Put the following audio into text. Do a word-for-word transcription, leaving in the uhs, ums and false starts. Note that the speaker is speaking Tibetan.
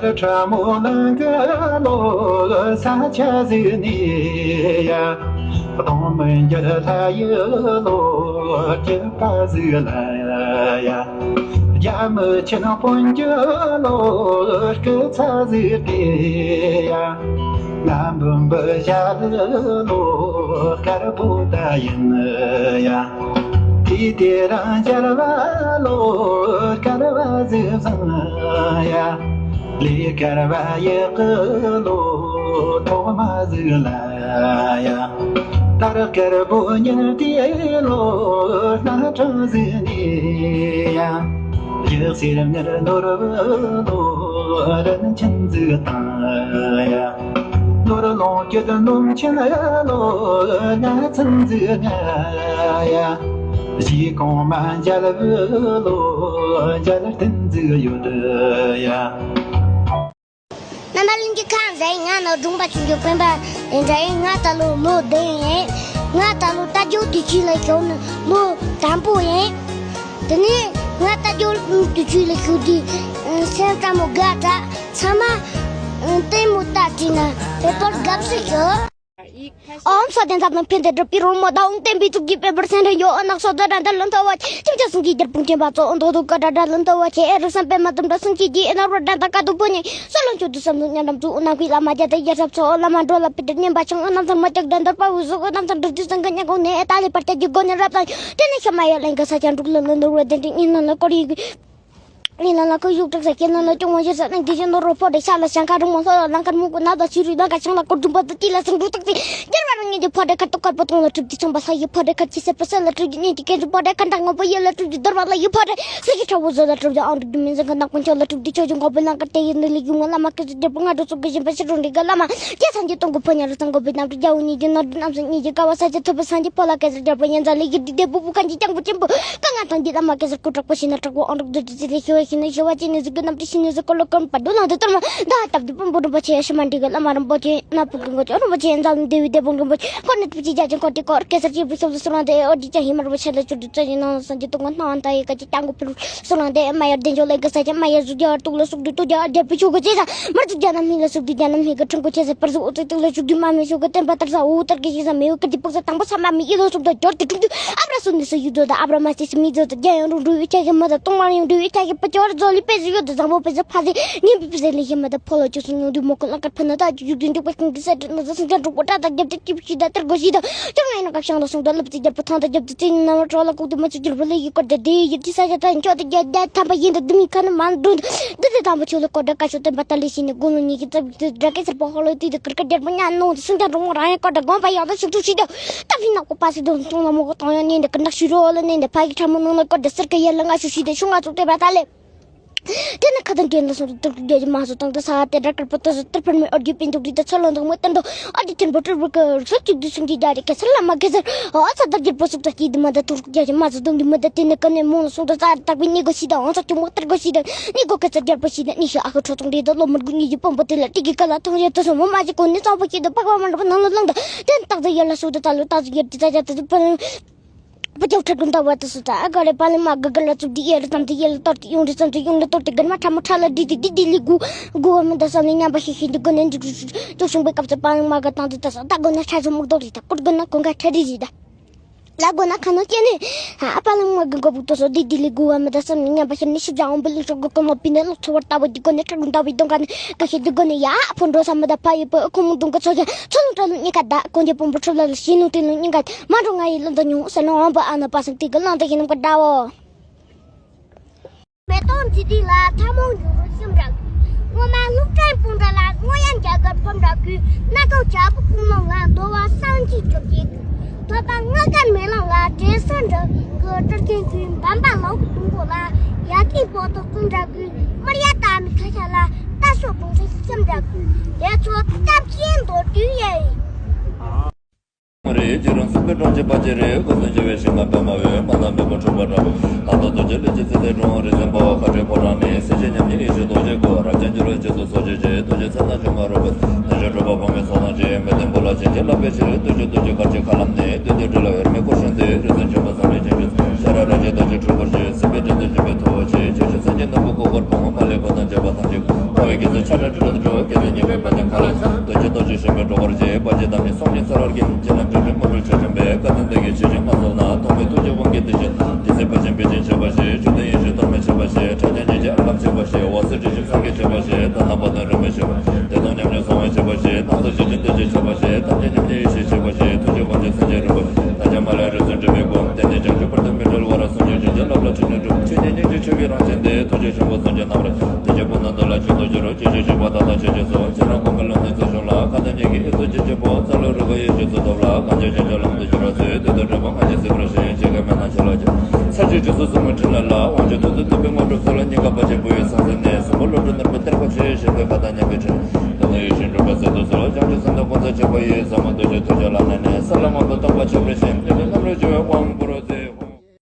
ཁྲ་མོ་ནང་གི་ལོ་ས་ཆ་ཟིག་ནས་ཡ། གདོང་མི་འགྱུར་ལྷ་ཡི་ལོ་སྐྱིད་པ་ཟིག་ལ་ཡ། རྒྱ་མི་ཆེན་དཔོན་གྱི་ལོ་སྐུ་ཚ་ཟིག་གི་ཡ། ང་འབུམ་པའི་ཞྭ་ལུ་ལོ་དཀར་པོ་ད་ཡིན་ཡ། དེ་དེ་རང་རྒྱལ་བ་ལོ་དཀར་བ་ཟིག་བཟང་ཡ། ལས་དཀར་བ་ཡི་གི་ལོ་ཐོག་མ་ཟིག་ལ་ཡ། དར་དཀར་པོ་ཉིན་དེ་ལོ་སྣ་དྲངས་ཟིག་ནས་ཡ། ཡི་སེར་ཉར་ནོར་བུ་ལོ་རིན་ཆེན་ཟིག་དང་ཡ། ནོར་ལོངས་སྤྱོད་ནོམ་ཆེན་ལོ་ལྔ་ཚན་ཟིག་ལྔ་ཡ། གཞིས་གོང་མ་མཇལ་བུ་ལོ་མཇལ་རྟེན་ཟིག་ཡོད་ཡ། རྣམ་པ་ལྷན་རྒྱས་ཁམས་བཟང་། ང་ནི་སྒྲུང་པ་ཆུང་ཆུང་སྤེན་པ་ཡིན་ད་ཡིན། ང་ད་ལོ་ལོ་བདུན་ཡིན། ང་ད་ལོ་རྟ་རྒྱུག་དུས་ཆེན་ལ་ཞུགས་ནི་ལོ་དང་པོ་ཡིན། དེ་ནས་ང་རྟ་རྒྱུག་དུས་ཆེན་ལ་ཞུགས་དུས་སེམས་ལྟད་མོ་དགའ་དྲགས། ཚང་མ་ལྟད་མོ་ལྟ་བྲིས་ན་དཔེ་པར་དགའ་བསུ་ཞུ། ཨོཾ་སྭ་དན་ས་དང་ཕན་བདེ་སྒྲུབ་པའི་རོལ་མོ་དང་། བསྟན་པའི་གཙུག་གི་དཔལ་འབར་སེང་རེ་ཡོ། ཨ་ནག་སོ་ད་ར་ད་ལ་འདོ་བ་ཁྱིམ་བྱ་སེང་གེའི་རྒྱལ་པོ་འདྲེན་པ་གཙོ། འདོད་དུ་ཀ་ད་ད་ལ་འདོ་བ་ཁྱེད་ཨེ་རུ་སམ་པད་མ་དམ་དྲ་སེང་གེ་གི་ཨེ་ན་རོ་ད་ད་ཀ་དུ་པོ་ནི་སོ་ལོ་མཆོག་ཏུ་བསམ་དུ་ཉམས་རམ་ཚུ་ཨོ་ན་ཁུའི་བླ་མ་རྒྱ་ད་ཡ་ཞབས་སོ་བླ་མ་འགྲོ་ལ་པི་ཏྲ་ཉན་པ་ཆང་ཨོ་ན་ཚང་མ་ཅག་ད་འདར་པ་བུ་སོ་ཨོ་ན་ཚང་འགྲུབ་དུས་སང་ག་ཉ་གོང་ནས་ཨེ་ད་ལེ་པར་ཏ་གི་གོ་ནས་རབ་དང་དེ་ནས་ཤ་མ་ཡ་ལེན་ག་ས་ཅང་འགྲུག་ལ་ལ་འདོར་བ་དེ་འདྲ་ཉིན་ནང་ལ་སྐོར་ཡི་གི་ལི་ལ་ལ་ཁོ་ཡུག་དྲག་ས་ཁྱེད་ལ་ལ་ཅུང་བ་ཞེ་ས་ནང་དེ་བཞིན་ནོར་རོ་ཕོ་དེ་ཤ་ལ་ཤང་ཁ་རུ་མོ་ལྷོ་ལ་ལང་ཁར་མུ་གུ་ན་ད་ཤི་རུ་ལང་ཁ་ཆང་ལ་ཀོ་དུམ་པ་ད་ཏི་ལ་སང་འགྲོ་དག་ཏི་རྒྱལ་བ་རང་ཉིད་དེ་ཕོ་དེ་ཁར་ཏོ་ཁར་པོ་ཏོང་ལ་གྲུབ་ཏི་ཚང་པ་ལྷ་ཡི་ཕོ་དེ་ཁར་ཅི་སེ་པ་སེ་ལ་གྲུབ་ཏི་ཉིད་དེ་ཀེ་ཟུ་ཕོ་དེ་ཁར་འདྲ་ངོ་པོ་ཡེ་ལ་གྲུབ་ཏི་འདོར་བ་ལ་ཡི་ཕོ་དེ་སི་ཁི་ཁྲ་བོ་ཟོ་ལ་གྲུབ་ཏི་ཨང་དུ་དུ་མི་ཟང་ག་ནག་པོ་མཆོག་ལ་གྲུབ་ཏི་ཆོ་ཆུང་ངོ་པོ་ལང་ཁར་ཏེ་ཡིན་ནི་ལི་ཡུ་ང་བླ་མ་ཀེ་ཟུ་རྒྱལ་པོ་ང་འགྲོ་ཚོ་གི་བཞིན་པ་ཤི་རུ་འདི་ག་བླ་མ་ཀྱེ་སངས་རྒྱས་སྟོང་གི་ཕོ་ཉ་རུ་སང་གོ་པའི་ནམ་དུ་རྒྱ་བོ་ཉིད་ཀྱི་ནོར་དུ་རྣམ་སུ་ཉིད་ཀྱི་ཀ་བ་ས་ཆ་ཐུབ་པ་སངས་རྒྱས་ཕོ་ལ་ཀེ་ཟུ་རྒྱལ་པོ་ཡན་ཛ་ལི་ཡི་དི་དེ་བུ་བུ་ཁན་གྱི་སྤྱང་པོ་ཆེན་པོ་དཀའ་ངལ་དང་འདི་བླ་མ་ཀེ་ཟུར་སྐུ་དྲག་པོ་ཤི་ན་དྲག་པོ་ཨང་དྲུག་བདུད་ཀྱི་ཚེ་ལས་ཤི་བ་ཤི་ན་ཤི་བ་ཅི་ནས་གཟིགས་དགོས་རྣམས་ཀྱི་ཤི་ནས་གཟིགས་དགོས་ལོ་ཀམ་པ་འགྲོ་ལང་དུ་དར་མ་ད་ལྟ་བདུད་དཔོན་པོ་རིན་པོ་ཆེ་ཤི་མ་འདི་གི་བླ་མ་རིན་པོ་ཆེ་ན་བུ་གི་མགོ་ཅོ་རིན་པོ་ཆེ་ཡན་ཛམ་དེ་བི་དེ་བོ་རིན་པོ་ཆེ་ཁོ་ནི་ཐུགས་ཀྱི་རྒྱ་ཅན་ཁོ་དེ་ཁོ་ཀེ་ཟུར་ཅི་བུ་ཤོབ་ལ་སུ་རང་དེ་ཨོ་དི་ཅ་ཧི་མ་རིན་པོ་ཆེ་ལ་ཅུ་དུ་ཙ་ཡི་ནང་ལ་སངས་རྒྱས་སྟོང་གི་སྣང་བ་ད་ཡི་ཀ་ཅི་སྤྱང་པོ་ཕུ་རུ་སུ་རང་དེ་མ་ཡར་བདེ་འཇོག་ལས་ཀ་ས་ཅན་མ་ཡར་གཟུགས་རྒྱ་ཨར་ཏུག་ལ་སུག་དུ་ཏུ་རྒྱ་ཨར་རྒྱ་བུ་ཤོག་གི་ཅི་ས་མར་གཟུགས་རྒྱ་ནམ་ཧི་ལ་སུག་དུ་རྒྱ་ནམ་ཧི་གི་ཁྲུང་ཀོ་ཆེ་ས་པར་གཟུགས་ཨོ་ཏུ་ཏུག་ལ་སུག་དུ་མ་མི་ཤོག་གི་བསྟན་པ་དར་ས་ཨོ་དར་གི་ཤི་ས་མི་ཡོ་ཀ་དི་པག་ས་དང་པོ་ས་མ་མི་ཡི་ལོ་སུག་དུ་འབྱོར་དུ་ཁྲུང་དུ། ཨབ་ར་སུ་ནི་སུ་ཡུ་ཛོ་ད་ཨབ་ར་མ་སི་སི་མི་ཛོ་ད་རྒྱ་ཡང་རུ་འགྲུ་ཡུ་ཆ་གི་མ་ད་ཏོང་མ་ཡང་འགྲུ་ཡུ་ཆ་གི་པ་ཅོ་ར་ཛོ་ལི་པེ་ཟི་ཡོ་ད་བཟང་པོ་པེ་ཟི་ཕ་ཟི་ཉིན་པི་པི་ཟི་ལི་ཡི་མ་ད་ཕོ་ལོ་ཅོ་སུ་ཉུ་དུ་མོ་ཀུ་ལ་ཀར་ཕུ་ན་ད་ཅུ་ཡུ་དུ་འཇུག་པ་ཤིང་གི་ས་ཏྲི་ན་ཟ་སུ་ཇ་འགྲུག་པོ་ཏྲ་ད་རྒྱབ་ཏི་ཅི་པི་ཤི་ད་ཏར་གོ་ཤི་ད་ཅང་ཨེ་ན་ཀ་ཤང་ད་སུང་ད་ལབ་ཏི་རྒྱབ་པ་ཐང་ད་རྒྱབ་ཏི་ཙི་ན་མ་ཅོ་ལ་ཀུག་ཏི་མ་ཅུ་ཇུར་པ་ལི་ཡི་ཀར་ད་དེ་ཡི་ཅི་ས་ཇ་ད་ཁྱོ་ད་རྒྱ་རྒྱ་ཐམ་པ་ཡིན་ད་དུ་མི་ཁ་ན་མ་འགྲོ་ད་དེ་དང་པོ་ཆུ་ལ་ཀོ་ད་ཀ་ཤོ་ཏེ་བ་ད་ལི་ཤི་ནི་གུ་ལུ་ཉི་གི་ཙབ་ཏི་དྲ་ཀེ་སར་པོ་ཧོ་ལོ་ཏི་ད་ཀར་ཀ་རྒྱལ་པོ་ཉ་ནོ་སུང་ཇ་འགྲོ་མོ་རང་ཡ་ཀོ་ད་གོང་པ་ཡང་ད་ཤུག་ཏུ་ཤི་ད། ཏ་ཕི་ནག་པོ་པ་སི་དོན་སོང་ལ་མོ་གོ་ཏང་ཡོ་ནེ་འདི་ཀ་ནག་ཤི་རོ་ལ་ནེ་འདི་ཕ་གི་ཁྲ་མོ་ནང་ལ་ཀོ་འདི་སར་ཀ་ཡ་ལ་ང་ཤུ་ཤི་དེ་ཤུ་ང་ཚོ་ཏེ་བ་ད་ལེ། དེ་ནི་ཁ་དང་གྱེན་ལ་སོང་དུ་དུར་རྒྱ་ཇི་མ་སོ་དང་དུ་ས་དེ་དྲ་ཀར་པོ་ཏོ་སོ་ཏར་ཕར་མི་ཨོ་རྒྱུ་པིན་དུག་རི་ད་ཚོ་ལོ་འདང་མོ་ཏན་དོ་ཨོ་རྒྱུ་ཐེན་པོ་ཏར་བུ་ཀ་སོ་གཅིག་དུ་སུང་གི་རྒྱ་རི་ཀ་སར་ལ་མ་ཀ་སར་ཨ་ས་དར་རྒྱལ་པོ་སུ་ཏ་སྐྱིད་དི་མ་ད་དུར་རྒྱ་ཇི་མ་སོ་དུང་དི་མ་ད་དེ་ནི་ཀ་ནེ་མོ་ལ་སོང་དུ་ས་དར་བི་ནི་གོ་ཤི་ད་ཨང་ས་ཅུ་མོ་ཏར་གོ་ཤི་ད་ནི་གོ་ཀ་སར་རྒྱལ་པོ་ཤི་ད་ནི་ཤི་ཨ་ཁ་ཁྲོ་ཚོང་རི་ད་ལོ་མར་གུ་ནི་ཇི་པོམ་པོ་དེ་ལ་ཏི་གི་ཀ་ལ་ཐང་རེ་ད་སོ་མོ་མ་ཇི་གོ་ནི་ཚོང་པོ་ཤི་ད་པག་པ་མ་འགྲོ་པ་ནང་ལ་ལང་ད། དེ་ནི་སྟག་ཚོ་ཡར་ལ་སོ་ད་ད་ལོ་སྟག་ཚོ་ཡར་དི་ས་ཇ་ད་དུ་པ་ལ། བུ་ཆོ་ཁྲ་དགུན་ཟླ་བ་དུ་སུ་ད་ཨ་ག་རེ་པ་ལི་མ་ག་ག་ལ་ཙུབ་དི་ཡེ་ལ་ཙམ་དི་ཡེ་ལ་ཏོར་དི་ཡོང་རི་ཙམ་དི་ཡོང་ལ་ཏོར་དི་གན་མ་ཁྲ་མོ་ཁྲ་ལ་དི་དི་དི་དི་ལི་གུ་གུ་བ་མི་ད་ས་ནི་ཉམ་པ་ཤི་ཤི་དི་གོ་ནན་དི་ཅུ་ཅུ་ཅུ་ཤུང་པའི་སྐབས་སུ་པ་ལི་མ་ག་ཏང་དི་ད་ས་ད་གོ་ན་ཁྲ་ཟུ་མུག་དོ་རི་ད་ཀུར་གོ་ན་གོང་ག་ཁྲ་རི་རི་ད་ལ་གོ་ན་ཁ་ནོ་ཅེ་ནི་ཨ་པ་ལི་མ་ག་ག་བུ་དོ་སོ་དི་དི་ལི་གུ་བ་མི་ད་ས་ནི་ཉམ་པ་ཤི་ནི་ཤི་ཇ་འོང་པ་ལི་ཤོ་གོ་གོ་མ་པི་ནི་ལོ་ཚོ་བར་ད་བ་དི་གོ་ནི་ཁྲ་གུན་ད་བི་དོང་ག་ནི་ཀ་ཤི་དི་གོ་ནི་ཡ་ཕོ་འགྲོ་ས་མི་ད་ཕ་ཡི་པ་ཁོ་མོ་དུང་ག་ཚོ་ཡ་ཚོ་ལུང་ཏྲ་ལུང་ཉི་ཀ་ད་གོ་འདི་པོ་པོ་ཁྲོ་ལ་ལ་ཤི་ནུ་ཏི་ལུང་ཉི་ཀ་མ་འགྲོ་ང་ཡི་ལོ་འདི་ཉུང་ས་ནོ་འོང་པ་ཨ་ན་པ་སང་ཏི་གི་ལང་ཏི་ཤི་ནམ་ག་འདྲའོ། མེ་ཏོག་འཛི་དི་ལ་ཐ་མོང་ཡུ་རུ་ཤིམ་ར་ཀུ། སྔོ་མ་ལུག་ཕྲན་སྤུན་ཟླ་ལ་སྔོ་ཡན་རྒྱ་གར་ཕམ་ར་ཀུ། སྣ་ཁོང་བྱ་བུ་ཀུན་སློང་ལ་འདོ་བ་སངས་ཀྱི་བཅོ་བརྒྱད་ཀུ། ཐོད་པ་ལྔ་ཀར་མེ་ལོང་ལ་འདྲེ་སྲིན་འདྲ་གི་སྤྲུལ་སྐྱེས་ཀུན། འབམ་པ་ལོག་གུ་དུང་པོ་ལ་ཡ་ཀི་པོ་ཏོ་ཀུན་འདྲ་ཀུ། མར་ཡ་ཏ་མི་ཁ་ཤ་ལ་རྟ་སོ་དུང་སེ་ཤིམ་འདྲ་ཀུ། དེ་ཚོ་སྟབས་ཆེན་མདོར་བསྡུས་ཡེ། རེད། ཅི་རང་སུ་པའི་གྲོང་ཁྱེར་པ་ཅི་རེད། ཁོ་ཚོ་འཇལ་བའི་ཞིང་ལ་པད་མ་འོད་མ་ལ་མེ་ཕོ་འཁྲུག་པ་འདྲ་པོ། ལ་དོ་དོ་ཅི་ལི་ཅི་ཚེ་ཚེ་གྲོང་རི་ཟན་པ་བ་ཁ་བྲལ་ཕོ་བྲང་ནས། སྲིད་ཞི་ཉམས་ཉིད་ཡེ་ཤེས་རྡོ་རྗེ་སྐུ། རབ་འབྱམས་འགྱུར་བའི་རྗེས་སུ་སོ་སྐྱེ་རྗེ། ཐུགས་རྗེ་མཚན་དང་བྱུང་བ་རོལ་པ། དེ་བཞིན་གྲུབ་པ་བུ་མོའི་ཚོགས་དང་བཅས། མི་ལྡན་བུ་ལ་བྱིན་གྱིས་བརླབ་པའི་ཕྱིར། བདུད་ཀྱི་བདུད་ཀྱི་གར་གྱི་མཁའ་ལམ་ནས། བདུད་འདུལ་སྤྲུལ་ལ་འོད་མའི་སྐུར་བཞེངས་ཏེ། རིག་འཛིན་ཆེན་པོ་བསམ་ཡས་སྤྱན་གྱིས་ཤར་ར་ར་ཅེ་རྡོ་རྗེ་འཁྲུལ་འཁོར་གྱིས། སྲིད་པའི་དྲི་ཟར་འཇོམས་པའི་ཐུ་བོ་ཆེ། ཆོས་ཀྱི་ སངས་རྒྱས་རྣམ་པ་ཀུན་དགར་བུ་མོ་མ་ལུས་པ་དང་བཅས་པ་ཐམས་ཅད་ཀུན། ཁ་བའི་དགེ་ཚུལ་ཆ་འདྲ་སྤྲོས་བྲལ་དུ་འགྲོ། དགེ་ལྡན་ཉེས་པའི་དཔལ་ལྡན་མཁའ་ལ་ཕྱིན། བདག་གིས་ཐུགས་རྗེས་བཞེད་པའི་སྒྲོ་སྐུར་བཅས། བར་ཆད་ཐམས་ཅད་སེམས་ཀྱིས་བྲལ་བར་འགྱུར་བའི། བར་ཆད་ཐམས་ཅད་སེམས་ཀྱིས་བྲལ་བར་འགྱུར་བའི། བཀའ་དྲིན་བདག་གིས་ཆོས་བཞིན་མ་བསམས་ན། ཐོགས་མེད་ཐུགས་རྗེའི་དབང་གིས་དེ་བཞིན་ཏེ། སྲིད་པ་ཆེན་པོའི་སྦྱིན་བྱེད་པ་ཞེས། མཆོད་རྟེན་ཡེ་ཤེས་གཏོར་མས་ཕྱེ་བ་ཞེས། ཕྲ་རྒྱས་ཉེར་སྦྱིན་ཨ་ལམ་ཕྱེ་བ་ཞེས། འོད་གསལ་དྲི་ཞིམ་སངས་རྒྱས་ཕྱེ་བ་ཞེས། དྷ་ན་པ་དང་རིམ་པས་ཕྱེ་བ། བདེ་སྟོང་མཉམ་ཉིད་གསང་བ་ཕྱེ་བ་ཞེས། སྣང་སར་ཞི་ཞིང་བདེ་ཞིང་ཕྱེ་བ་ཞེས། ཐམས་ཅད་མཉམ་ཉིད་ཡེ་ཤེས་ཕྱེ་བ་ཞེས། ཐུགས་རྗེའི་དབང་ཕྱུག་སེམས་ཅན་རིམ་པ། ཐམས་ཅད་མ་ལུས་རིགས་སུ་འགྲེལ་བའི་སྒོ། དེ་ནས་བྱང་ཆུབ་བར་དུ་མི་འབྲལ་བར། སངས་རྒྱས་བྱང་ཆུབ་བསླབ་ལ་ཁྲིད་ནས་སྒྲུབ། ཆོས་ཉིད་སྙིང་རྗེ་ཆོས་ཀྱི་རང་བཞིན་ཏེ། ཐུགས་རྗེ་ཆེན་པོ་སེམས་ཅན་རྣམས་ལ། དེ་བཞིན་ཀུན་དང་འདུ་ལ་མཆོད་དོ་ཕྱིར། ཇི་ཞིག་བཞུགས་པ་དག་དང་ཆོས་ཀྱི་གཙོ། ཕྱི་ནང་གོང་མའི་ལུགས་ནི་ཚུལ་བཞུགས་ལ། ཁ་ཏོན་སྙན་གྱི་ཨེ་ཚུལ་ཇི་བཞིན་པོ། རྩ་ལ་རིག་པའི་ཡེ་ཤེས་ཚུལ་ཐོབ་ལ། གང་བྱས་བྱང་ཆུབ་ལམ་དུ་བཞུད་པར་མཛོད། དེ་དང་འདྲ་བ་སྔ་ཕྱི་སྲིད་པར་ཞི། འཆི་ཁའི་མི་སྣང་ཆ་ལ་སྐྱེ། ཚར་གཅོད་རྗེས་སུ་བཟུང་བའི་ཕྲིན་ལས་ལ། དབང་ཕྱུག་ཐུགས་སུ་བསྟན་པའི་དངོས་གྲུབ་སྩོལ་ལ། སྙིང་ག་པ་ཆེན་བུ་ཡི་ཚང་ཚིང་ནས། གསུང་པོ་བློ་གྲོས་ནོར་བུས་གཏེར་ཁ་ཕྱེ། ཞིང་དུ་ཁ་དང་མཉམ་པའི་ཕྲིན་ལས། ད་ལྟ་ཡིད་བཞིན་འགྲུབ་པ་སྲིད་དུ་གསོལ། བྱང་ཆུབ་སེམས་དང་ཀུན་རྫོབ་ཆེན་པོ་ཡི། ཟབ་མོ་སྟོབས་ཀྱི་ཐོད་ཆོད་ལ་གནས་ནས། ས་ལ་མང་པོ་སྟོང་པ་ཆགས་པར་བྱེད། དེ་ནས་རྣམ་རོལ་སྦྱོར་བའི་དབང་བསྐུར་རོ་ཟེར།